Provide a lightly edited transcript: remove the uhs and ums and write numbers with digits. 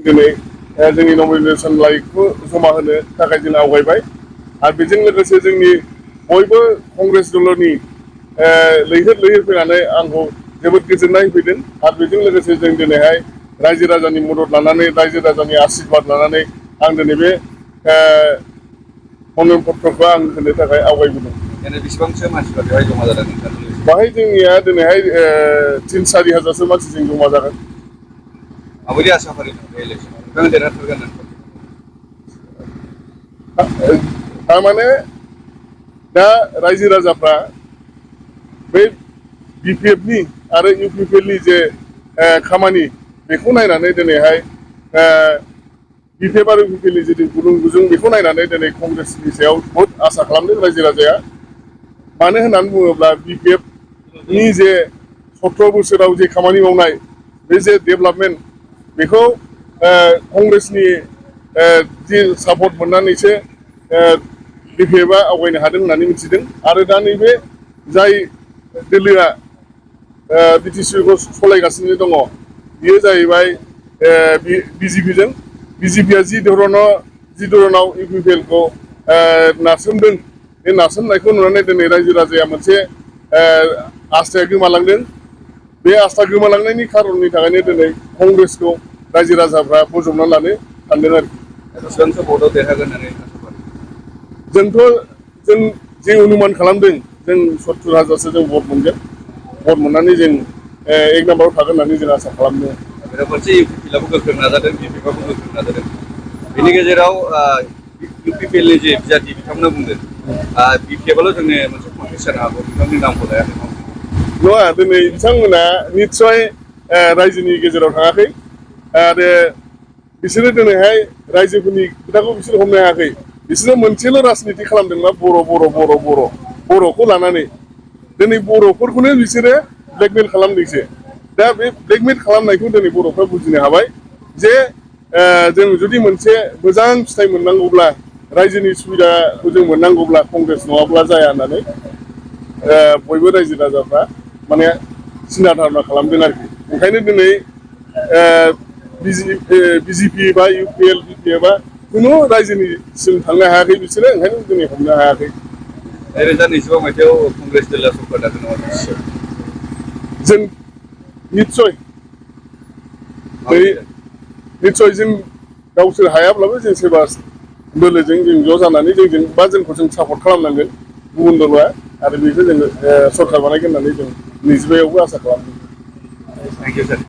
दिनै जोंनि नमिनेसन लाइखौ जमा होनो थाखाय जों आवगायबाय आरो बेजों लोगोसे जोंनि बयबो कंग्रेस दलनि लैहोर लैहोर फैनानै आंखौ जोबोद गोजोननाय होफैदों आरो बेजों लोगोसे जों दिनैहाय रायजो राजानि मदद लानानै रायजो राजानि आशीर्बाद लानानै आं दिनै बे मन'नयन पत्रखौ आं होनो थाखाय आवगायबोदों। बेसेबांसो मानसिफ्रा बेवहाय जमा जादों नोंथांनि? बाहाय जोंनिया दिनैहाय 3-4 हाजारसो मानसिजों जमा जागोन। माबायदि आसा फारिदों बे इलेक्सनाव नोंथाङा देरहाथारगोन होननानै? थारमाने दा रायजो राजाफ्रा बै BPFनि आरो UPPLनि जे खामानि बेखौ नायनानै दिनैहाय BPF आरो UPPLनि जिथु गुदुं गुजुं बेखौ नायनानै दिनै कंग्रेसनि सायाव बहुद आसा खालामदों रायजो राजाया। मानो होननानै बुङोब्ला BPFनि जे 17 बोसोराव जे खामानि मावनाय बे जे डेभेलपमेन्ट बेखौ कंग्रेसनि जि सापर्ट मोननानैसो BPFआ आवगायनो हादों होननानै मिथिदों आरो दा नैबे जाय दोलोआ BTCखौ सालायगासिनो दङ बेयो जाहैबाय BJPजों। BJPआ जि धरनाव UPPLखौ नारसोमदों बे नारसोमनायखौ नुनानै दिनै रायजो राजाया मोनसे आस्थाया गोमालांदों। बे आस्था गोमालांनायनि खारननि थाखायनो दिनै कंग्रेसखौ रायजो राजाफ्रा बजबना लानो सानदों आरोखि। बेसेबांसो भटआव देरहागोन होननानै जों जे अनुमान खालामदों जों 70 हाजारसो जों भट मोनगोन। भट मोननानै जों 1 नाम्बाराव थागोन होननानै जों आसा खालामदों। बेराफारसे UPPLआबो गोख्रों नाजादों BPFआबो गोख्रों नाजादों। बेनि गेजेराव UPPLनि जे बिजाथि बिथांमोना बुंदों BPFआल' जोंनि मोनसे कन्टेस्ट जानो हागौ बिथांनि नामखौ लायाखै। नङा दिनै बिथांमोना निस्सय रायजोनि गेजेराव थाङाखै आरो बिसोरो दिनैहाय रायजोफोरनि खोथाखौ बिसोर हमनो हायाखै। बिसोरो मोनसेल' राजनिति खालामदों मा बर'खौ लानानै दिनै बर'फोरखौनो बिसोरो ब्लेकमेल खालामदोंसो। दा बे ब्लेकमेल खालामनायखौ दिनै बर'फ्रा बुजिनो हाबाय जे जों जुदि मोनसे मोजां फिथाइ मोननांगौब्ला रायजोनि सुबिदाखौ जों मोननांगौब्ला कंग्रेस नङाब्ला जाया होननानै बयबो रायजो राजाफ्रा माने सिन्था धारना खालामदों आरोखि। ओंखायनो दिनै BJP बा UPL BPFआ खुनु रायजोनिसिम थांनो हायाखै बिसोरो ओंखायनो दिनै हमनो हायाखै। 2025 मायथाइयाव कंग्रेस दोलोआ सरकार दागोन नामा निस्सय? जों निस्सय जों गावसोर हायाब्लाबो जों सोरबा दोलोजों जों ज' जानानै जोंखौ जों सापर्ट खालामनांगोन गुबुन दलआ आरो बेखौ जोङो सरकार बानायगोन होननानै जों 25आवबो आसा खालामदों। Thank you sir.